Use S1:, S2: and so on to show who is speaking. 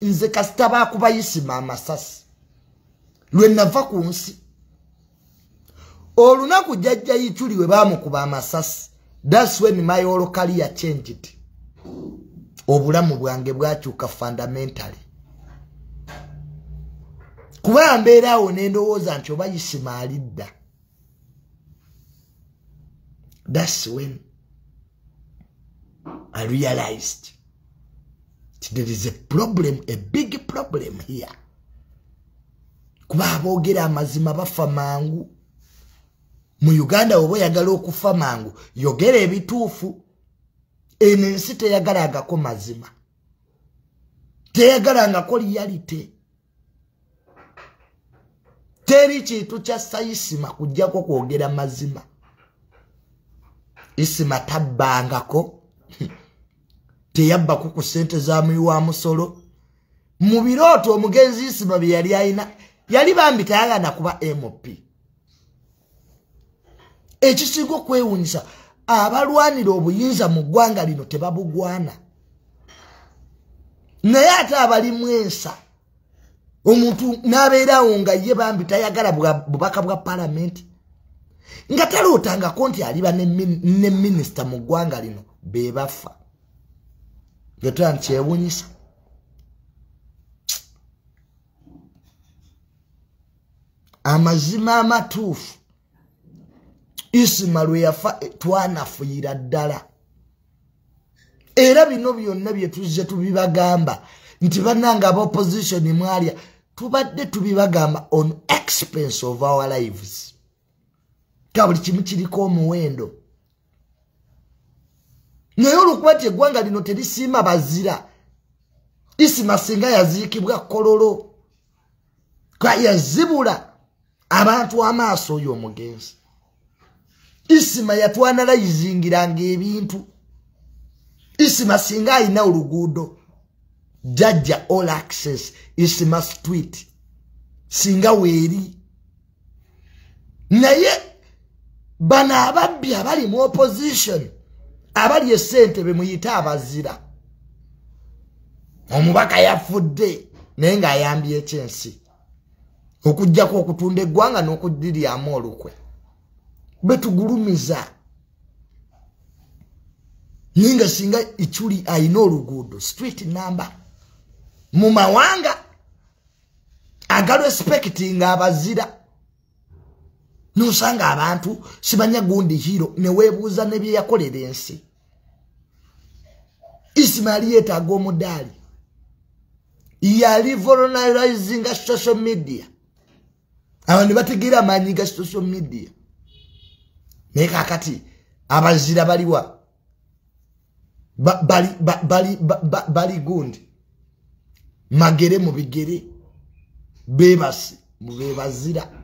S1: Nze kasita baakuba Isima amasasi lwe nava ku nsi. Olunaku jjajja Ichuli we baamukuba amasasi, that's when my whole career changed. Obulamu bwange bwakyuka fundamentally. Kuba mbeera awo ne ndowooza nti oba Isima alidda. That's when I realized there is a problem, a big problem here. Kuba aboogera amazima bafa mangu. Mu Uganda oba oyagala okufa mangu, yogera ebituufu. Eno ensi teyagalangako mazima, teyagalangako reality. Teri kintu kya Isima kujjako kwogera mazima. Isima tabbangako, teyabbako ku ssente za muwi wa musolo. Mu birooto omugenzi Isima bye yali alina, yali bambi tayagala kuba MP. Ekisinga okwewuunyisa, abalwanira obuyinza mu ggwanga lino tebabugwana, naye ate abalimu ensa, omuntu n'abeerawo nga ye bambi tayagala bubaka bwa palamenti, nga talootangako nti aliba ne minisita mu ggwanga lino, be bafa. Getula nkyewuunyisa. Amazima amatuufu, Isima lwe yafa twanafuyira ddala. Era bino byonna bye tuzze tubibagamba nti bannange aba opposition mwalya, tubadde tubibagamba on expense of our lives. Ka buli kimu kiriko omuwendo. Naye olwokuba nti eggwanga lino terisiima bazira, Isima singa yaziikibwa Kololo, ka yazibula abantu amaaso oyo omugenzi. Isima yatwanalizingiranga ebintu. Isima singa alina oluguudo jjajja all access Isima Street singa weeri. Naye bano ababbi abali mu opposition, abali essente be muyita abazira, omubaka yafudde naye ng'ayambye ekyensi okuggyako okutunda eggwanga n'okudiryamu olukwe. Betugulumiza. Ninga singa Ichuli alina oluguudo street number mu mawanga agarespectinga abazira, nosanga abantu simanya gundi hero ne weebuuza ne bye yakolera ensi. Isima yali yeetaaga omudaali, yali volunarizinga social media, abantu bategeera amaanyi ga social media. Naye kaakati abazira baliwa? Bali gundi magere mu bigere, beebase mu bebazira.